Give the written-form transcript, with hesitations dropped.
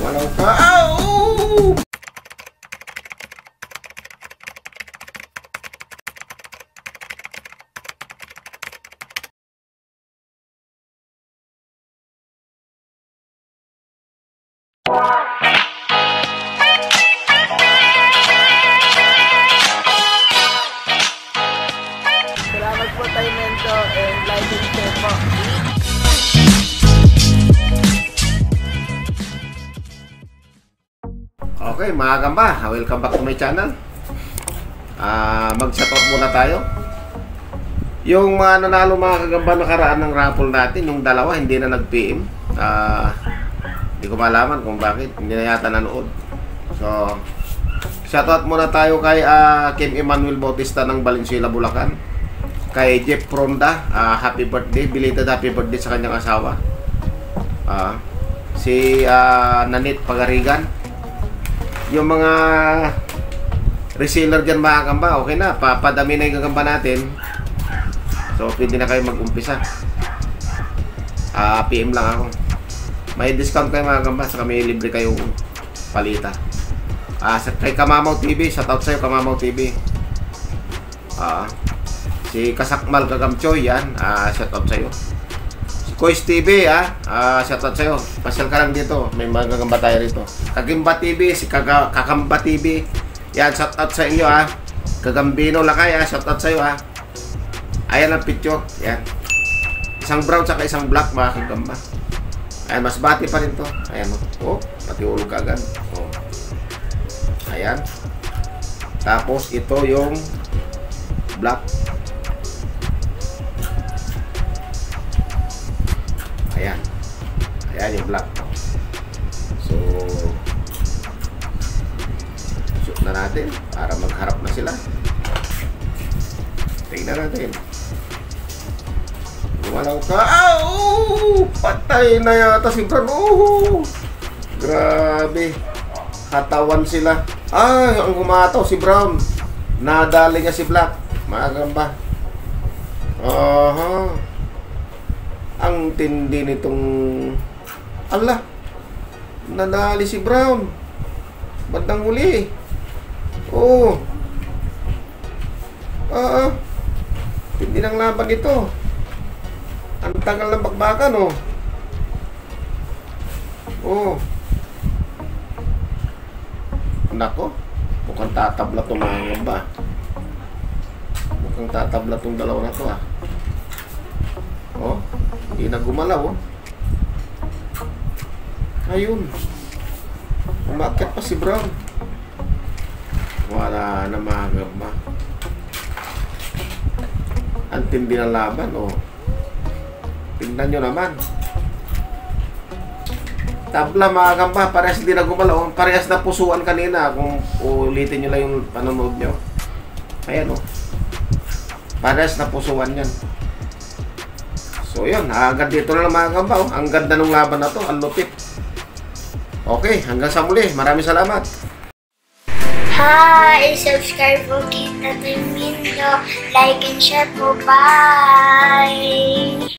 Gumalaw ka. Ow! Salamat po tayo Mento and like and share po. Okay mga gamba, welcome back to my channel. Mag-shoutout muna tayo. Yung mga nanalo mga kagamba nakaraan ng raffle natin, yung dalawa hindi na nag-PM. Hindi ko malaman kung bakit, hindi na yata nanood. So, shoutout muna tayo kay Kim Emmanuel Bautista ng Valenzuela, Bulacan. Kay Jeff Ronda, happy birthday, belated happy birthday sa kanyang asawa. Si Nanit Pagarigan. Yung mga reseller dyan mga kagamba, okay na, papadami na yung kagamba natin. So, pwede na kayo mag-umpisa. PM lang ako. May discount kayo mga kagamba, saka may libre kayong palita. Kay Kamamaw TV, shoutout sa'yo Kamamaw TV. Si Kasakmal Kagamchoy, yan, shoutout sa'yo. Si Kois TV, shoutout sa'yo. Pasyal ka lang dito, may mga kagamba tayo rito. Kagimba TV, si Kakamba TV, yan, shoutout sa inyo Kagambino Lakay, shoutout sa'yo Ayan ang picture, yan. Isang brown saka isang black mga kagamba. Ayan, mas bati pa rin to. Ayan pati ulog ka agad. Ayan. Tapos ito yung black. Ayan. Ayan yung black. So, shoot na natin para magharap na sila. Tingnan natin. Gumalaw ka. Patay na yata si Brown. Grabe. Katawan sila. Ang gumataw si Brown. Nadali niya si Black. Magamba. Ang tindi nitong... Ala. Nadali si Brown. Bandang huli. Hindi nang laban ito. Ang tagal ng bakbakan, Nako, mukhang tatabla itong mga gamba. Mukhang tatabla itong dalawa na ito, hindi na gumalaw, Ayun. Umakyat pa si Brown. Wala na mga gamba. Ang tindi ng laban, tingnan nyo naman. Tabla mga gamba, parehas hindi na gumalaw. Parehas na pusuan kanina. Kung ulitin nyo lang yung panonood nyo. Ayan parehas na pusuan yan. So yun, agad dito na lang mga gamba. Ang ganda ng laban na to, ang lupit. Okay, hanggang sa muli. Maraming salamat. Hi! Subscribe po kita to Mindo. Like and share po. Bye!